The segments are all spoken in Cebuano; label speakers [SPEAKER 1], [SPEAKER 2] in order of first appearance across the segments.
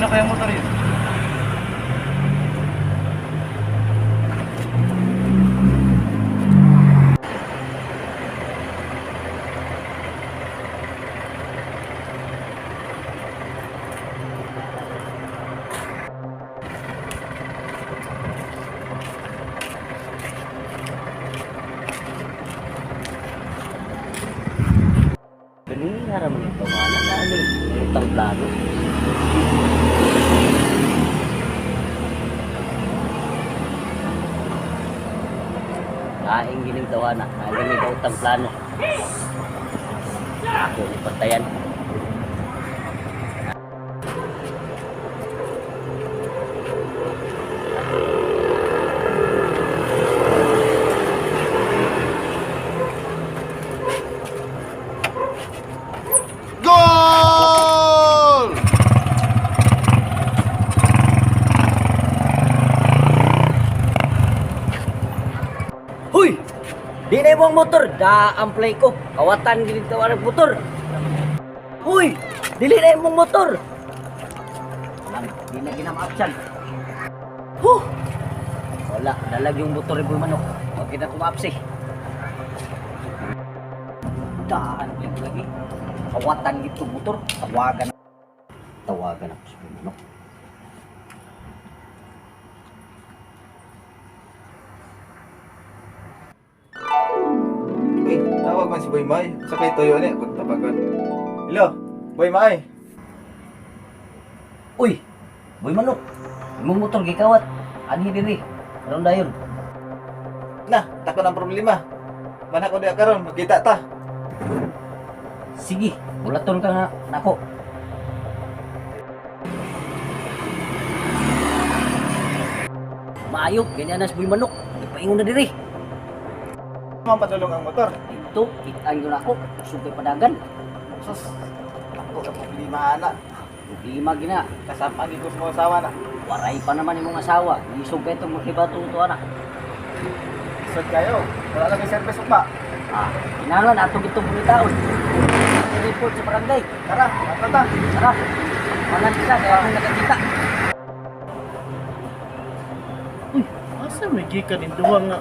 [SPEAKER 1] na kaya motor yun?
[SPEAKER 2] Ganihara man ito, wala na ano eh. Utang plano. Kaing gining tawana, kaing ito utang plano. Ako ni patayan.
[SPEAKER 3] Goal!
[SPEAKER 2] Huy! Di na imong motor, da ang play ko. Kawatan gining tawana ang motor. Huy! Dili na imong motor. Lang, di na ginama-option. Huh! Wala, dalag yung motor ni Boy Manok. Huwag kita kumapsi. Daan play ko lagi. Kawatan gitu motor. Tawagan. Tawagan ako sa Boy Manok.
[SPEAKER 3] Uy, tawag man si Boy May. Sakay toyo ni, kung tapagon. Hello, Boy May.
[SPEAKER 2] Uy! Boy Manok! Imong motor gikawat. Anhi diri. Karon dayon.
[SPEAKER 3] Na, tako ng problema. Mana ko diya karon, magkita ta.
[SPEAKER 2] Sige, mulaton ka nga nako. Maayo, ganyan na si Boy Manok. Nagpaingon na diri.
[SPEAKER 3] Man padulong ang motor.
[SPEAKER 2] Ito, kitaan ko na ako. Sugay padagan.
[SPEAKER 3] Sus, ako sa problema ana.
[SPEAKER 2] Problema gina.
[SPEAKER 3] Kasama ko sa mga asawa na.
[SPEAKER 2] Waray pa naman imong asawa. Isog kay itong makibato to anak.
[SPEAKER 3] Sud kayo. Wala lang may service pa.
[SPEAKER 2] Ah, kinahanglan ato gitong pumitaon. Report sa barangay.
[SPEAKER 3] Tara, tara ta.
[SPEAKER 2] Tara. Manan kita kaya akong nakakita.
[SPEAKER 1] Uy, asa may gikan yung duwa nga?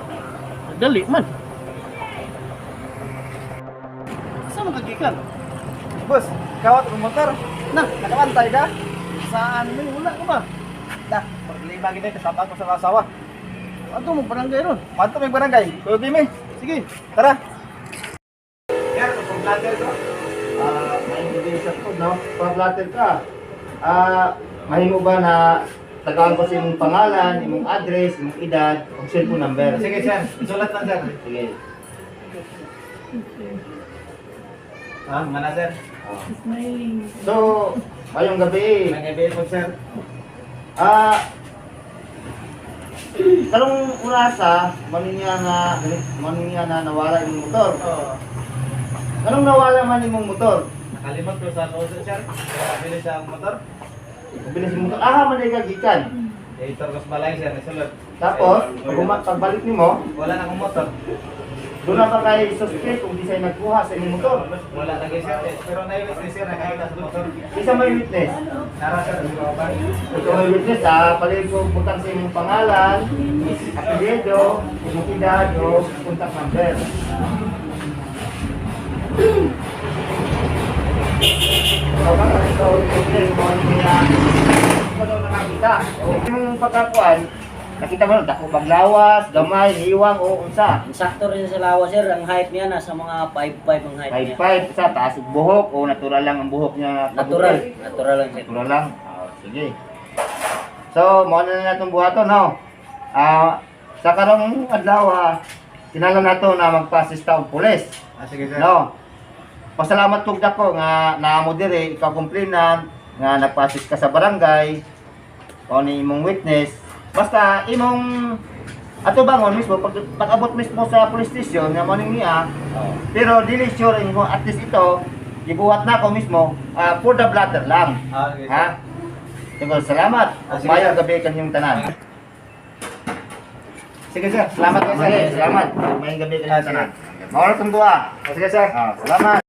[SPEAKER 1] Dali man. Asa man kagikan?
[SPEAKER 3] Boss, kawat ang motor.
[SPEAKER 1] Na,
[SPEAKER 3] Nakabantay ka?
[SPEAKER 1] saan may wala ka ba?
[SPEAKER 3] Na, problema gid kasama ko sa mga asawa.
[SPEAKER 1] Ato mo barangay ron.
[SPEAKER 3] Manto may barangay. Kuya Bime,
[SPEAKER 1] Sige.
[SPEAKER 3] tara. Sir, kung vlogger ko.
[SPEAKER 4] May ko, no? Pa-blatter ka. Ah, mahimo ba na tagaan ko sa imong pangalan, imong address, imong edad, ug cellphone number.
[SPEAKER 3] Sige, sir. Isulat lang, sir.
[SPEAKER 4] Sige.
[SPEAKER 3] Ah, mana, sir?
[SPEAKER 4] So, ngayong gabi,
[SPEAKER 3] Nang po, sir.
[SPEAKER 4] ah, karong orasa, manunya na nawala imong motor.
[SPEAKER 3] Oo.
[SPEAKER 4] Anong nawala man imong motor?
[SPEAKER 3] Nakalimot ko sa puso, sir. Kaya bilis ang motor.
[SPEAKER 4] Bilis imong motor. Aha, man ka gikan.
[SPEAKER 3] Editor ko sa balay, sir. Nasulot.
[SPEAKER 4] Tapos, pagbalik nimo,
[SPEAKER 3] Wala na akong motor.
[SPEAKER 4] doon na ba kay suspect kung di siya nagkuha sa imong motor?
[SPEAKER 3] Wala na kayo, sir. Eh, pero na-witness, sir. Nakakita sa motor.
[SPEAKER 4] Isa may witness.
[SPEAKER 3] Nara, sir.
[SPEAKER 4] Ito may witness ha, palit ko butang sa imong pangalan, apelyido, imong edad, o contact number. So, baka ikaw witness mo ano niya, ikaw daw nakakita. O, yung pagkakuan, nakita mo dako baglawas, gamay, hiwang, o unsa.
[SPEAKER 2] Ang sakto rin sa lawa sir, ang height niya nasa mga 5'5 ang height niya.
[SPEAKER 4] 5'5", sa taas og buhok, o natural lang ang buhok niya.
[SPEAKER 2] Natural, natural lang sir.
[SPEAKER 4] Natural lang. Ah, sige. So, mao na na itong buhaton, no? Ah, sa karong adlaw, ha, kinahanglan nato na magpa-assist og pulis.
[SPEAKER 3] Ah, sige, sir.
[SPEAKER 4] No? Pasalamat kog dako nga naamo diri ikaw complainant nga nagpa-assist ka sa barangay o ni imong witness. Basta imong atubangon mismo pag pag-abot mismo sa police station nga mo ning niya, pero dili sure imo at least ito gibuhat na ako mismo for the blatter lang.
[SPEAKER 3] Ah, sige, sir.
[SPEAKER 4] Ha? Sige, salamat.
[SPEAKER 3] Ah, sige,
[SPEAKER 4] Mayong
[SPEAKER 3] sir.
[SPEAKER 4] gabi kanyong tanan.
[SPEAKER 3] Sige, sir. Salamat kayo, sir.
[SPEAKER 4] Sige, salamat. Mayong gabi
[SPEAKER 3] Ah,
[SPEAKER 4] kanyong
[SPEAKER 3] sige.
[SPEAKER 4] tanan. Maura tong duha.
[SPEAKER 3] Ah, sige, sir.
[SPEAKER 4] Ah, salamat.